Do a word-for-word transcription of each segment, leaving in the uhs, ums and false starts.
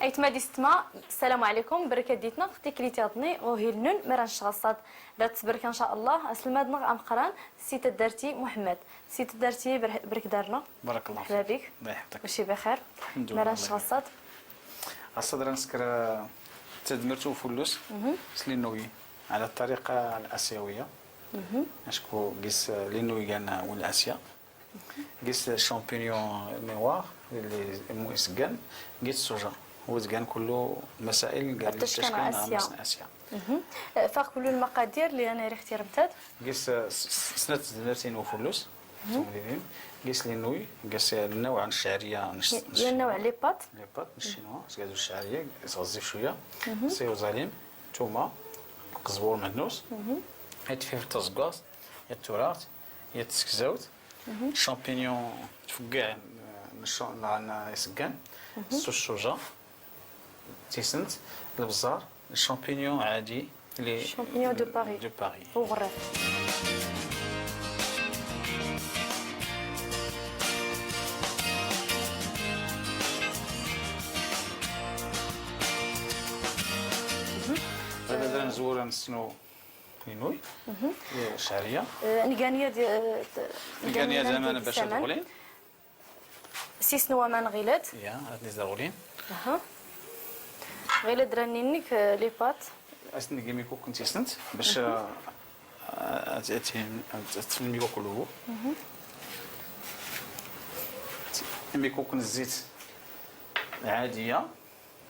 Aytma d-istma, السلام عليكم, brek ad-itnɣ, tiklit yaḍni, uhil nnun, mera nccɣaṣṣad. Rad tbrek, إن شاء الله, aslmad-nɣ amqran, s-taddarti Muḥemmad. S-taddarti, brek darnɣ. بارك الله فيك. مرحبا بك. الله يحفظك. كلشي بخير. الحمد لله. Mera nccɣaṣṣad. Aṣṣad ra nskr, eh, tadmirt n ufullus, s-linnuy, على الطريقة الآسيوية. Acku gis, eh, linnuy gan, eh, wul Asya. Gis champignon noir, li, li, mu isggan, gis soja. Hu isggan kullu مسائل gan Asya. Faɣ kullu lmaqadir li ana iri ixtirmtad. Gis, s-, s-, snat tadmirtin n ufullus. Tumlilin. Gis linnuy, gis النوع n cchariya n cc-, n cc-, النوع les pâtes. Les pâtes n cchinois, s-gazul cchariya, s-ɣezzif cwiya. S-iẓalim, tuma, qeẓbur mhennus. Itfifel taẓggaẓt, itturart, itskzawt. Champignon tfeggiɛ n, n, n isggan, s-, soja, tisnt, lbẓar, champignon ɛadi, les champignon de Paris. De Paris. Uɣref. Ɣilad ad nzwur ad nsnu Inuy? Cchariya. Ngan-yad, ngan-yad aman bac ad ɣlin. Sis n waman ɣilad. Ya, ad-nizar ɣlin. Ɣilad ra nini-k les pâtes. As-ngi imikukn tisnt bac ad-tfn imikukn ubu. Imikukn zzit ɛadiya.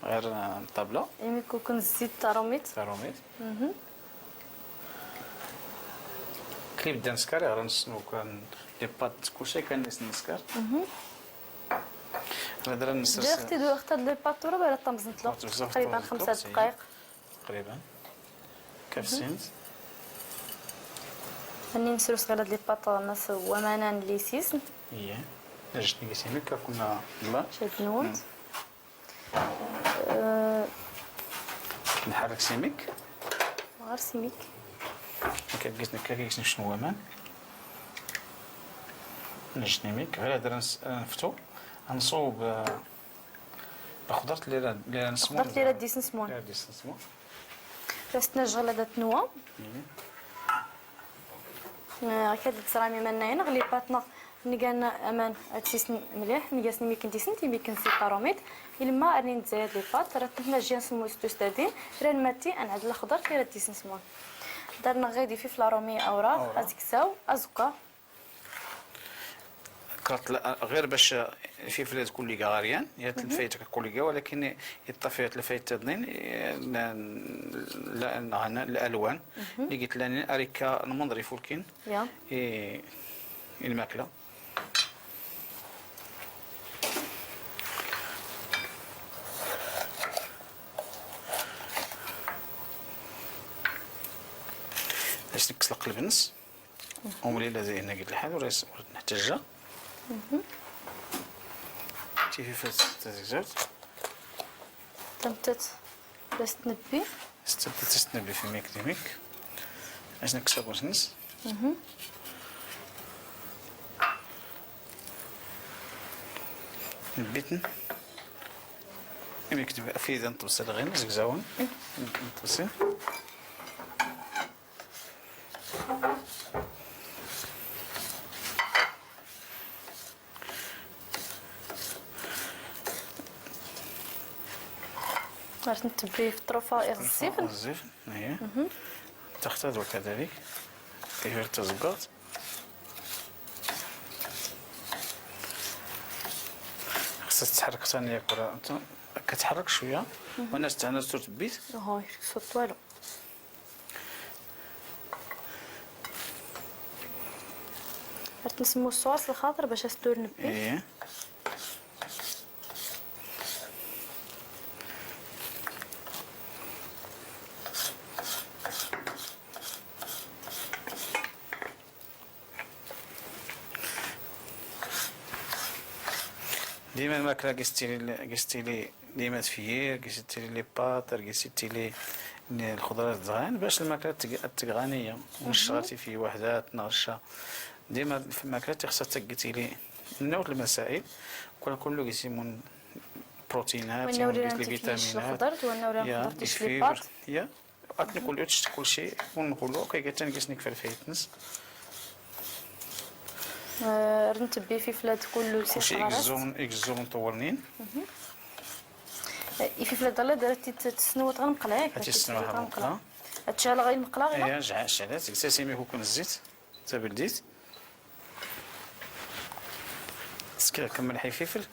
Ɣir, ah, ṭṭabla. Imikukn zzit tarumit. Tarumit. Kli bdan skar, ɣir nsnu kan les pâtes, kulci kan nsnu skar. Ɣir nsers. Ǧiɣ tidwir ɣtad les pâtes tura bala ṭamẓnt lweqt. Taqriban xemsa dqayeq. Taqriban. Kafsint. Anni nsrus ɣilad les pâtes ɣer-nnes wamanan llisisn. Iye. Najt nigi simik, kakuna la. Cad nwunt. Nḥerrek simik. Ɣer simik. Akka gis nekka gis nefcen waman. Nejt simik. Ɣilad ad nftu. Ad nṣubb, eh, lxeḍrt li ra, li ra nsmun. Lxeḍrt li ra ddis nsmun. Li ra ddis nsmun. Bas tnejɣel ad tnwa. Akka d-tesram iman-nneɣ, les pâtes-nneɣ ngan aman ad sisn mliḥ, ngan-asn imikn tisnt, imikn zzit tarumit, ilmma ar nini-d zayad les pâtes, ra tnejjan s lmus tustadin, ra nmatti ad nɛeddel lxeḍrt li ra ddis nsmun. Darnɣ ɣid ififl arumi awraɣ, azgzaw, aẓekka. Kraḍt la-, ɣir bac ififl ad kulli ga ɣaryan, yat lfayt ad kulli ga, walakin iṭṭaf yat lfayt tiḍnin, la, la, la, lalwan. Li gitlanin ar ikka lmunḍer ifulkin. Ya. I, i lmakla. As-nekkes lqelb-nnes. Umlil ad ihna gid lḥal, ur as-, ur nḥtajja. Tififat tazegzawt. Tamttat, bas tnebbi. Tamttat as-tnebbi f imik d imik. As-nekkes agus-nnes. Nebbiten. Imik d imik, f idan ṭebṣa lɣin, zegzawen. Ṭebṣin. Ar ten-tebbi f ṭṭrufa iɣezzifen. Iɣezzifen, ih. Taxtad wa kadalik. Tififelt tazeggaɣt. Xas ad tḥerrek tani yakk, ur, ad tḥerrek cwiya. Wana s-tɛanad s ur tebbit. Uhu, ur tebbit ara. Ar ten-nsemmu ṣṣwas lxaṭer bac as-tt-ur nebbi. Ih. Dima lmakla gis tili, gis tili dima tfyir, gis tili les pâtes, gis tili lxeḍra tɣan, bac lmakla tg-, tɣan iya. Ur necɣal tifi waḥdat, neɣ cca. Dima lmakla tixṣa tagi tili newt lmasa'il, kul-, kullu gis imun بروتينات، وأنا ورينا نتي كيش الخضر، وأنا ورينا يا، خضر تيش لي بات. يا. أكن كل يوتش كل شيء، ونقولو كي جاتن جسنك في الفيتنس. آه، رنت بي في فلاد كل سي كل شيء خلاص. إكزوم، إكزوم طولنين. مهم. آه، في فلاد الله درتي تسنو غنقلع، هاتي تسنو غنقلع. هاتشال غير المقلع غير؟ إيه، جعل، شعلات، سيسي مي كوكو الزيت. تبديت. سكر كمل حيفيفل.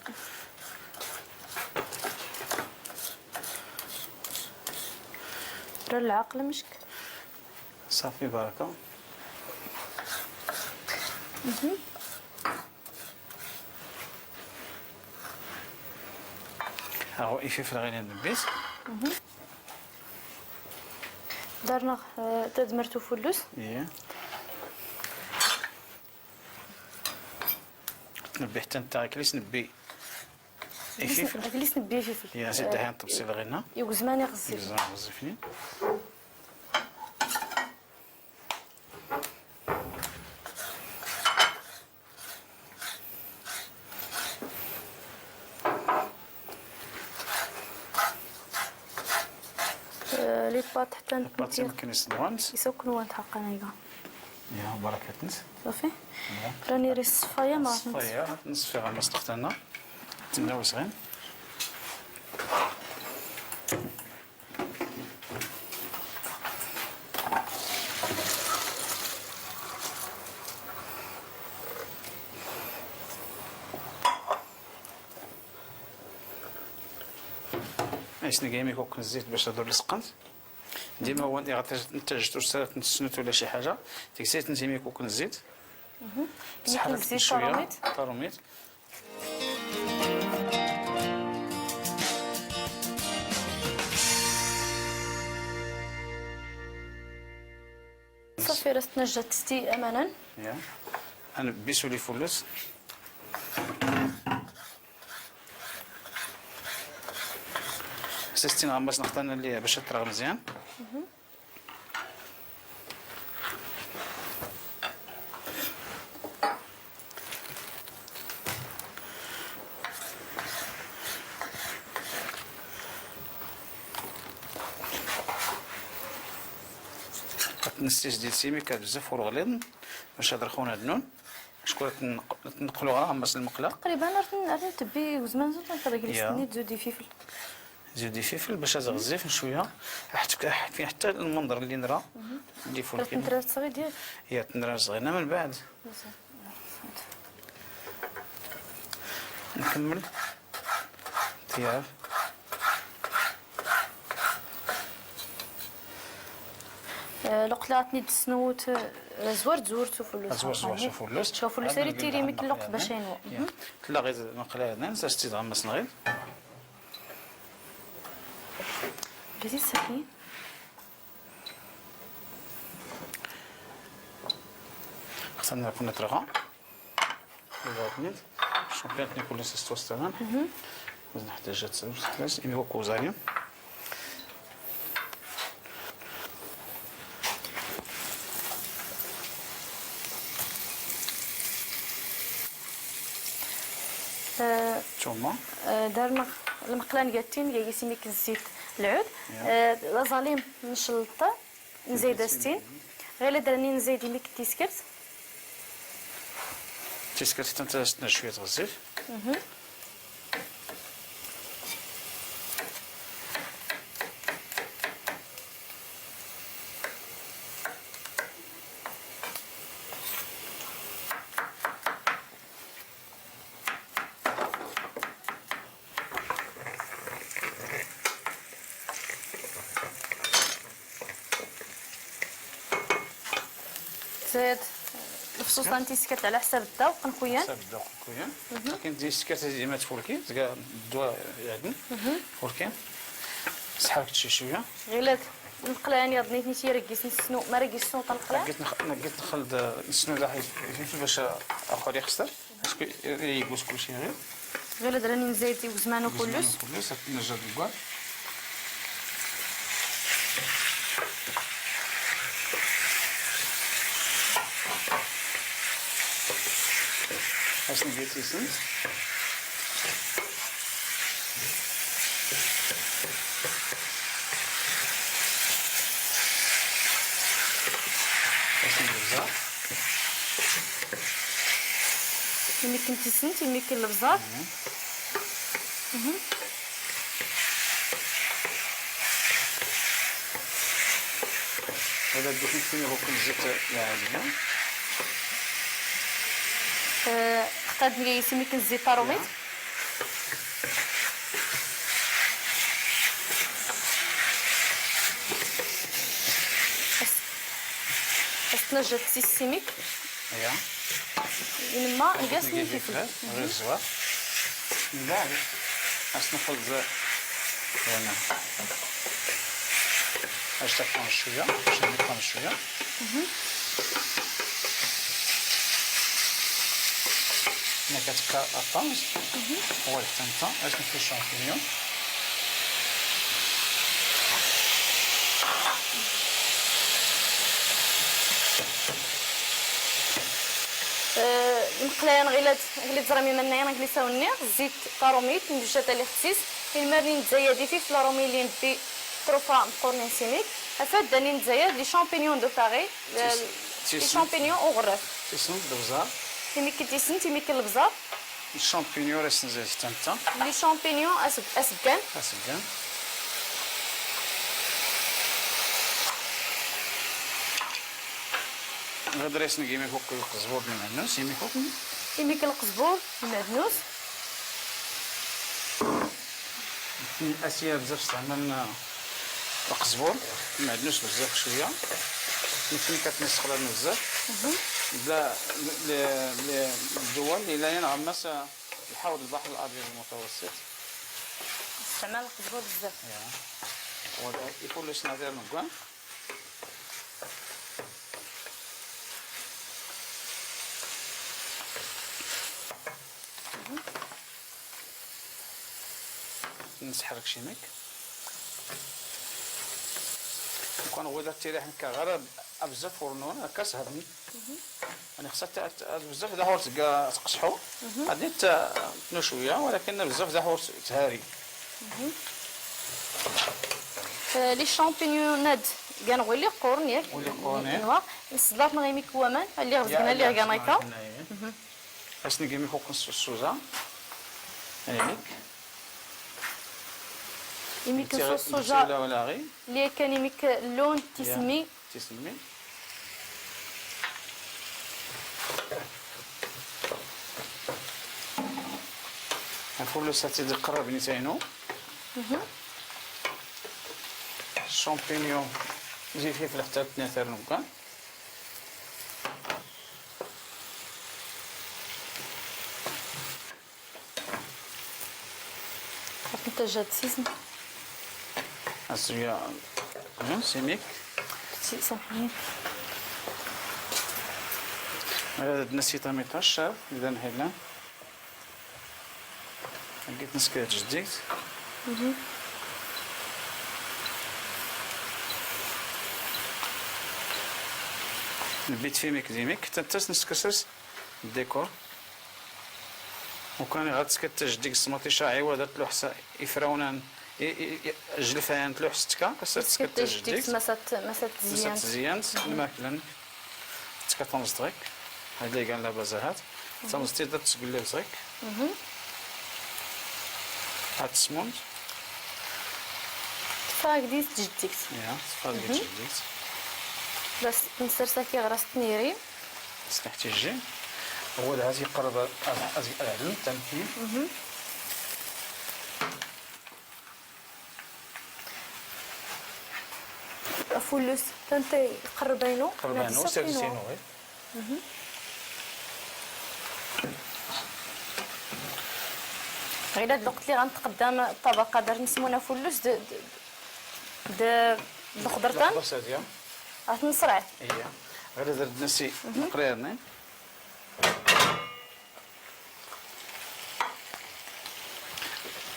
العقل مشك. صافي بركة. مهم. ها هو يفيفل غير البيت. مهم. درنا، آه، تدمرتو فلوس. إيه. نبي حتى نتا كليس نبي. يفيفل. كليس نبي يفيفل. يا سيدي، آه، هاي نطبسي لغينا. يوزمان يغزي. يوزمان يغزي فيني. آه، لي بات حتى لي بات نتير. يمكن يسنوانس. يسوكنوانت حقا ايوا. يا بركة نس. صافي. يا. راني ريس صفايا ما صفايا، نصفي غا مصدقتنا. تناو صغير. ايش نقيمي كوك الزيت باش هادو لصقنت. ديما هو انت غتجتو سنت ولا شي حاجه، تكسيت نتيمي كوك الزيت. مهم. بصح يمكن الزيت شوية. طاروميت. طاروميت. صافي، راه تنجات ستي امانا. يا. انا بيسو لي فولوس. سيستين غنبس نختار ليها باش تطرى مزيان. نسيج ديال سيميكا بزاف ورغليظ باش هاد الخون هاد النون. شكون تنق-، تنقلوها مس المقلة؟ تقريبًا راه تن-، راه تبي وزمان زوج تنقل يا. جلستني تزودي فلفل. زودي فلفل باش هذا غزيف شوية. حتى، حتى، حتى المنظر اللي نرى. اللي فوق راه كده. تنترى صغير ديال. يا تنرى صغير، من بعد. نكمل. تياب. آه، لو قلعتني دسنوت، آه، زوار زور شوفوا اللوز. زوار زور شوفوا اللوز. شوفوا اللوز، سيري تيري ميك اللوق باش ينو. تلا غير نقلع هنا، نسى ستي دغمس نغير. جديد سخين. خصنا نكون نترغى. الباطنيت. الشامبيون تني كل سيستوس تمام. بزاف حتى جات سيستوس، إيمي وكوزاريا. آه، ثومة. آه، دارنا المقلة نقاتين، قايسين ليك الزيت العود. يا. آه، لازاليم نشلطة. نزيد ستين. غير درني نزيد يميك التيسكرت. التيسكرت حتى نتا شوية غزيف. زيد الفصوص انتي سكرت على حساب الذوق نكويان. حساب الذوق نكويان. لكن دي سكرت ديما تفولكي، تلقى الدواء يعدن. فولكي. سحرك شي شويه. غير لك نقلاني غدني نتي رقيس نسنو، ما رقيس نسنو تنقلان. نقيت نخ-، نقيت نخلد نسنو لا حيت باش اخر يخسر. باسكو يبوس كلشي غير. غير هاد راني نزيد وزمانو كلش. وزمانو كلش، هاد النجا دوكا. اش ندير تيسن؟ Isem lbẓar. Imiken tisnt, imiken lbẓar. Mhm. Wala ddukn kfini hukn zzit lɛali. Eh, xtad ngi imiken zzit tarumit. Ya. As-, as-tnajjat s issimik. Aya. Inma, ngi as-nififl. Ɣir zzwar. Mbaɛd, as-nxlḍ huna. As-tafan cwiya, as-nifan cwiya. Mhm. Huna katkka aṭṭan. Mhm. Ɣwal tanta, as-nfil champignons. Eh, nqlayan ɣilad, ɣilad zrami mannayan ɣilad sawnni, zzit tarumit, nbjjat ali xsis, ilmarni ntzayad ifif larumi li nbbi trufa mqurnin simik, afad dani ntzayad les champignons de Paris, eh, les champignons uɣrraf. Tisnt d lbẓar. Imiken tisnt, imiken lbẓar. Champignons, as-nzayad tanta. Les champignons asg-, asggan. Asggan. Ɣad ras ngi imiken lqzbur d lmɛdnus, imiken. Imiken lqzbur d lmɛdnus. Asya bzzaf stɛmaln lqzbur, lmɛdnus bzzaf cwiya. Nitni katni sxlan bzzaf. Mhm. Bla, bla, bla, bla, ddwal, ila yan ɣammas. Lḥawḍ lbaḥr labyad lmutawassit. Nstɛmal lqzbur bzzaf. Ya. Wala ifullusn ad ar-neggan. Nsḥerrek cimik. Kan ɣwid ad tiriḥ nekka ɣer abzzaf ur nwan akka shabni. Mhm. Ani xsat bzzaf daxur tga tqsḥu. Mhm. Adit tnu cwiya, walakin bzzaf daxur thari. Mhm. Eh, les champignons ad gan ɣwili qurn yak. Ɣwili qurn, eh. Nwa, sḍartn ɣ imik waman, alliɣ zgna alliɣ gan akka. Mhm. Asn igi imik ukn s-, suza. Imik. Imik s-, suza. Wala ɣi. Li kan imik lun tismi. Tismi. Afullu sati d qrab ni taynu. Mhm. Champignon. Zifif lxtat natar nuggan. Akken tajjat s isem. Asya, simik. Si, samḥini. Ad nasi tamiṭa ccaf, idan ḥillan. Git neskert jdidt. Mhm. Nbit fimik dimik, tantas neskers. D'accord. Ukan ɣad tskert jdidt s tmaṭica, iwad ad tluḥs ifrawnan, i, i, i, jlfayan tluḥs ttka, as tskert jdidt. Masat, masat tzyant. Masat tzyant, lmaklan. Ttka tamẓt ɣik. Hadi gan la bazahat. Tamẓt id ad tsgulli ɣik. Mhm. Ad tsmunt. Tfagdit jdidt. Ya, tfagdit jdidt. Bas nsers aki ɣras tniri. Sliḥ tijji. Ɣwad hati qrb ad, ad, ad, ad, ad, tamkin. Mhm. Afulus, tanta iqrb aynu. Iqrb aynu, sers inu ɣi. Mhm. Ɣilad lweqt li ɣa ntqddam ṭṭabaqa dar nsmun afulus d, d, d, d lxḍr tan. Lxḍr tan, ya. Ad t-nsrɛ. Iya. Ɣilad rad nsi, mhm, nqrerni.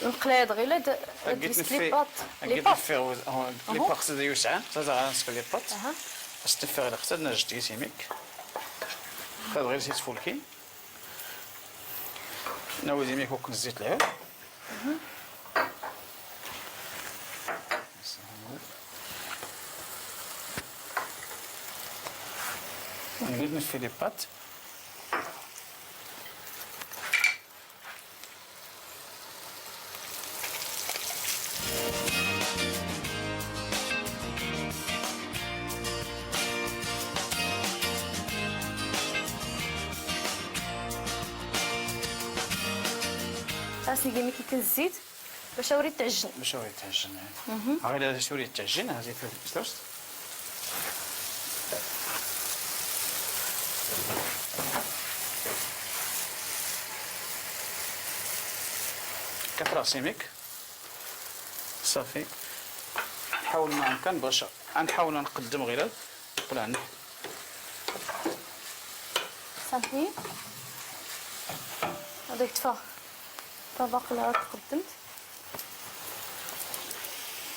Nqlad ɣilad, ad d-nsi lipaṭ. Lipaṭ. Lipaṭ. Lipaṭ s-, yusɛan, s-, s-, lipaṭ. Aha. As-tnfeɣ lxtad n jdidt imik. Xtad ɣir si tfulki. Nawid imik ukn zzit lɛir. Mhm. Aha. نبداو نفي لي بات. خاصني كيما كيكون الزيت. باش وريت تعجن. باش وريت تعجن، إيه. مهم. غير هذا شورية تعجن، ها زيت الزيت. كثرة سميك. صافي. نحاول ما أمكن باش نحاول نقدم غير. قلع. صافي. هذيك تفا. طبق اللي راك قدمت.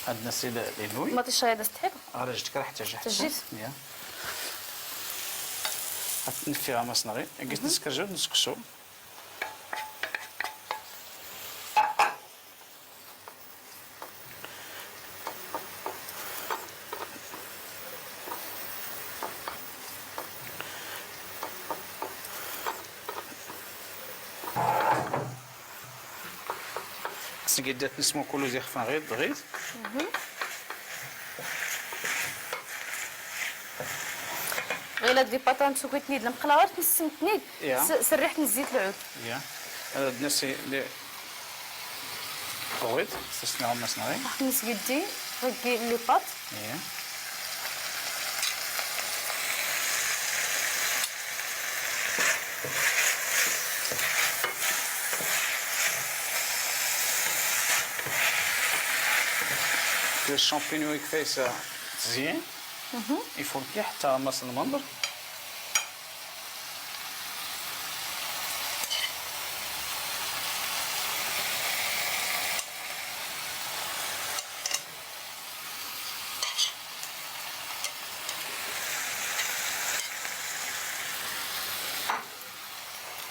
عندنا سي لي نوي. ما تشري هذا استحيل. راه جدك راه حتى جا. حتى جيت. يا. غتنفيها مصنعي. قلت نسكرجو نسكسو. سنقيدات نسمو كلو زي خفان غير، غير. غير هاد لي باتان سوكيتنيد، لمقلاوات نسنتنيد، يا. س-، سرحت نزيت العود. يا. هاد الناس لي غويت، سسنا هما سنغي. راح نسقدي، غيكي لي بات. يا. الشامبينيون يكفي تزيين. مهم. يفور كي حتى ماس المنظر.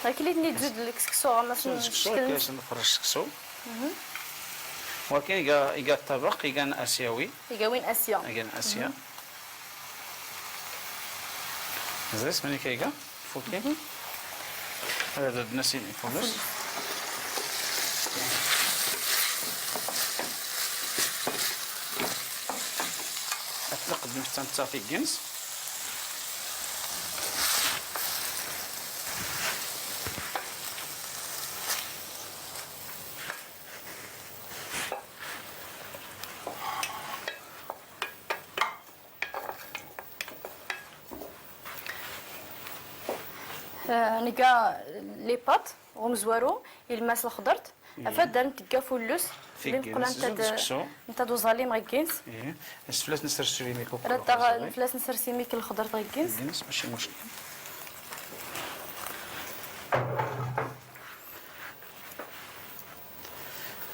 هاكي اللي تني تزيد الكسكسو، غا ما الكسكسو، نشكل. كاين شنو نخرج الكسكسو. مهم. ولكن يقا، يقا الطبق، يقا آسيوي. يقا وين آسيا؟ يقا آسيا. مهم. زيس ماني كيقا؟ فوتي. مهم. هذا النسيم يفوز. أتنقد محتاج تعطي جنس. آه، نقا لي بات غمزوارو يلماس الخضرت. مم. أفاد دار نتقا فولوس. فيك اللي نقول جنس، أنت د-، زوج سكسو. أنت دوزالي مغيكينس. إيه. نسفلات نسرسو لي ميكو راه كلو تا غا-، خزوي. نفلاس نسرسي ميك الخضرت غيكينس. جنس، ماشي مشكل.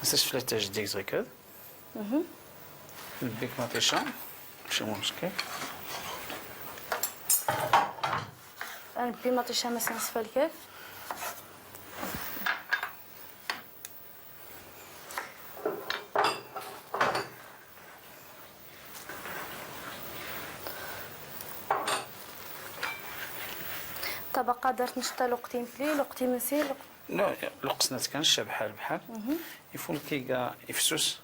نسرسو فلات تاج ديك زغيكاد. مهم. نبيك مطيشة. ماشي مشكل. نبي مطيشة مثلًا سفالكاف. طبقة درت نشطة لوقتي مثلي، لوقتي منسي، لوق- لا، لوقسنا كان شا بحال بحال. مهم. يفول كيكا يفسوس.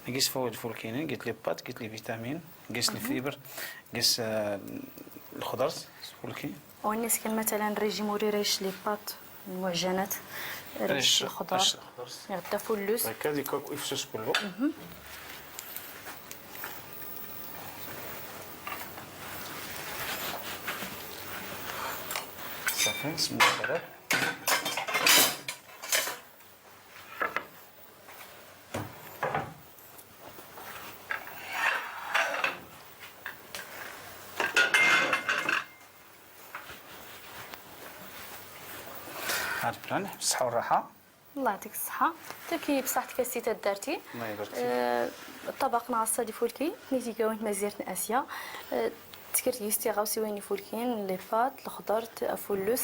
قيس فوائد فولكينين، قيس لي بات، قيس لي فيتامين، قيس لي فيبر، قيس، آه، الخضر فولكي. والناس كان مثلًا ريجيم وري ريش لي بات، المعجنات، ريش ريش، الخضر، ريش الخضر. يغدا فولوس. هكا ديك يفسس كله. مهم. صافي، بسم الله الرحمن الرحيم. هاد بلان، بالصحة والراحة. الله يعطيك الصحة. تاكي بصحتك السيتة دارتي. الله يبارك فيك. آه، الطبق ناقص دي فولكي، نيتي كاوين مزيرت آسيا. آه، تكرت يستي غاوسي وين فولكين، لي بات، الخضر، ت-، فولوس.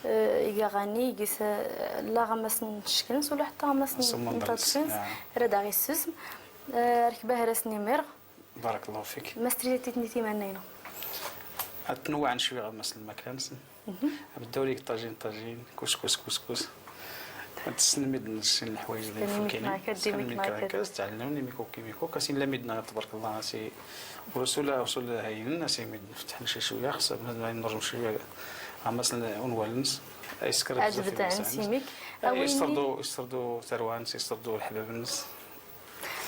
آه، يقا غني، يقيس، آه، لا غمس نشكنس ولا حتى غمس نص المنطقة نتاع السكنس. آه. راه داغي السوسم. آه، ركبه راس نيمير. بارك الله فيك. ما استريتي تنيتي معنا هنا. اتنوع شويه غا مثلا الماكله نسن. بداو ليك طاجين طاجين، كسكس كسكس. تسنمد نسن الحوايج اللي في الكيني. تسنمد كاكا، ديميك تسنمد كاكا. كاكا، تعلمني ميكو كيميكو، كاسين لا ميدنا تبارك الله، سي ورسول، رسول هاين، سي ميد فتح شي شويه، خصنا نرجم شويه. غا مثلا اونوالنس، ايسكر عاد بزاف بدا يوسع نسيميك. اي، أويني. يستردو، يستردو ثروان، يستردو الحباب النس.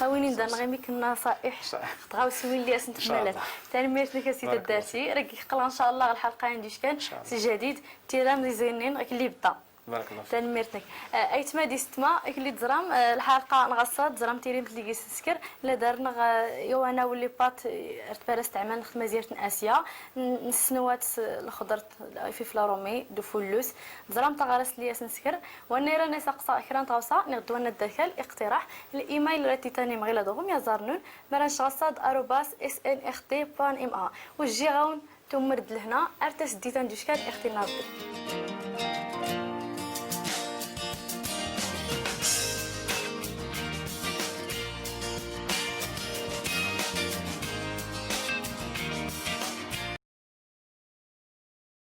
أويني ندان غيميك النصائح. صح. تغاوسي وين لي اسنت إن شاء مالات. الله. تنميرتنك يا سيدي بارك الله الدارتي، راك يقلع إن شاء الله الحلقة عندي شكان. إن شاء الله. سي جديد، تيرام لي زينين، راك اللي بدا. بارك الله فيك. تنميرتك. آه، أيتما ديستما، إك اللي تزرام، آه، الحلقة نغصات، تزرام تيريم تلقي سنسكر، لا دارنا غ-، يو أنا واللي بات، آه، ارتبارس تعمل نخدم زيارة آسيا، ن-، نسنوات الخضر، الفلفل الرومي، دو فولوس، تزرام تغرس لي سنسكر، وأنا راني ساقسا كرا نتغوصا، نغدو أنا الداخل، اقتراح، الإيميل راتي تاني مغيلا دوغم يا زارنون، مران شغصاد أروباس إس إن إخ تي بوان إم أ. وجي غاون تمرد لهنا، أرتس ديتان دوشكان اختي ناردي.